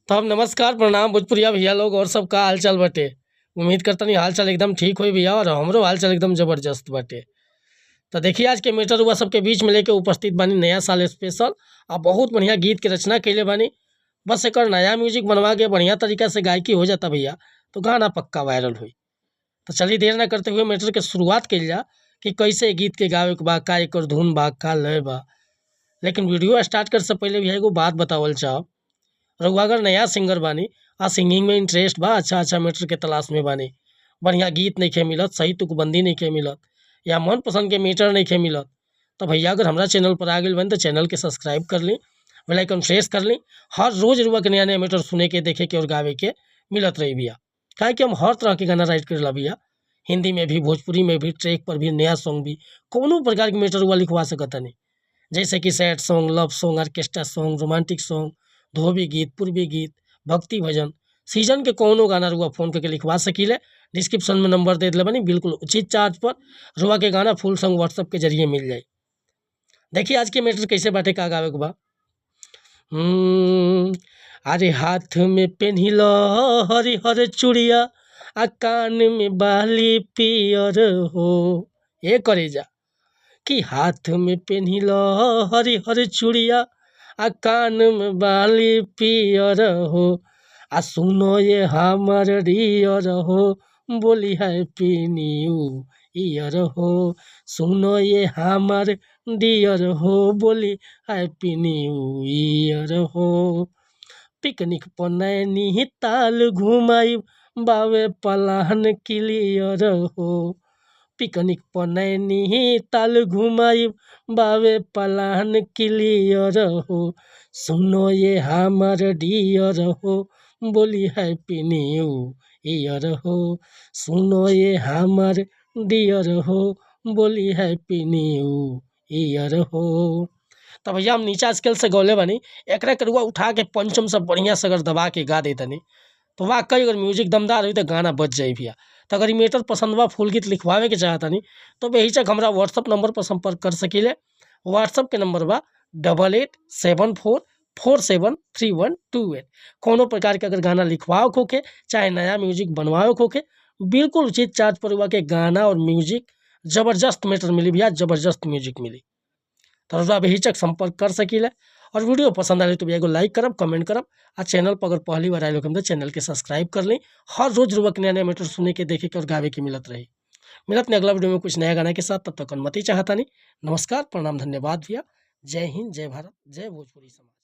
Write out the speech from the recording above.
तो हम नमस्कार, प्रणाम भोजपुरिया भैया लोग और सब का हाल-चाल बाटे? उम्मीद करतनी हाल-चाल एकदम ठीक होई भैया और हमरो हाल-चाल एकदम जबरदस्त बाटे। तो देखिए आज के मैटर रउआ सबके बीच में लेके उपस्थित बानी नया साल स्पेशल आ बहुत बढ़िया गीत के रचना कइले बानी। बस एकर नया म्यूजिक बनवा के बढ़िया तरीका से गायकी हो जाता भैया तो गाना पक्का वायरल होई। तो चलिए देर ना करते हुए मैटर के शुरुआत कइल जा कि कैसे गीत के गावे के बा, का एकर धुन बा, का लय बा। लेकिन वीडियो स्टार्ट करे से पहले भैया एगो बात बतावल चाहब। रउआ अगर नया सिंगर बानी आ सिंगिंग में इंटरेस्ट बा, अच्छा-अच्छा मैटर के तलाश में बानी, बढ़िया गीत नइखे मिलत, सही तुकबंदी नइखे मिलत या मनपसंद के मीटर नइखे मिलत, तो भैया अगर हमरा चैनल पर आ गइल बानी तो चैनल के सब्सक्राइब कर ली, बेल आइकन प्रेस कर ली। हर रोज़ रउआ के नया-नया मैटर सुने के, देखे के और गावे के मिलत रही भैया। काहे कि हम हर तरह के गाना राइट करेला भैया। हिंदी में भी, भोजपुरी में भी, ट्रैक पर भी, नया सॉन्ग भी, कौनो प्रकार के मैटर रउआ लिखवा सकतानी। जैसे कि sad song, love song, orchestra song, romantic song, धोबी गीत, पूर्वी गीत, भक्ति भजन, सीजन के कौनो गाना रउआ फोन करके लिखवा सकीले। डिस्क्रिप्शन में नंबर दे देले बानी, बिल्कुल उचित चार्ज पर रउआ के गाना फुल सॉन्ग व्हाट्सएप के जरिए मिल जाई। देखिए आज के मैटर कैसे बाटे, का गावे के बा। अरे हाथ में पेन्हिल हरिहर चूड़िया आ कान में बाली पियर हो। ए करेजा कि हाथ में पेन्हिल हरिहर चूड़िया आ कान में बाली पियर हो। आ सुनो ये हमर डियर हो, बोली हैप्पी न्यू ईयर हो। सुनो ये हमर डियर हो, बोली हैप्पी न्यू ईयर हो। पिकनिक पर नैनीताल घुमाई बावे पलान क्लियर हो। पिकनिक पर नैनीताल घुमाई बावे पलान क्लियर हो। सुनो ये हमर डियर हो, बोली हैप्पी न्यू ईयर हो। सुनो ये हमर डियर हो, बोली हैप्पी न्यू ईयर हो। तो भैया हम नीचा स्केल से गौले बानी, एकरा के रउआ उठा के पंचम सब बढ़िया से अगर दबा के गा देतनी तो वाकई अगर म्यूजिक दमदार होई तो गाना बज जाई भैया। तो अगर ई मैटर पसंद बा, फुल गीत लिखवावे के चाहतानी तो बेहिचक हमरा व्हाट्सअप नंबर पर संपर्क कर सकीले। व्हाट्सअप के नंबर बा 8874473128। कोनो प्रकार के अगर गाना लिखवावे के होखे, चाहे नया म्यूजिक बनवावे के होखे, बिल्कुल उचित चार्ज पर रउआ के गाना और म्यूजिक जबरदस्त मैटर मिली भैया, जबरदस्त म्यूजिक मिली। तो रउआ बेहिचक संपर्क कर सकीले। और वीडियो पसंद आए तो भैया एगो लाइक करब, कमेंट करब आ चैनल पर अगर पहली बार आए होखम तो चैनल के सब्सक्राइब कर ली। हर रोज़ रउआ के नया-नया मैटर सुने के, देखे के और गावे के मिलत रही। मिलत नहीं अगला वीडियो में कुछ नया गाना के साथ, तब तक अनुमति चाहतानी। नमस्कार, प्रणाम, धन्यवाद भैया। जय हिंद, जय भारत, जय भोजपुरी समाज।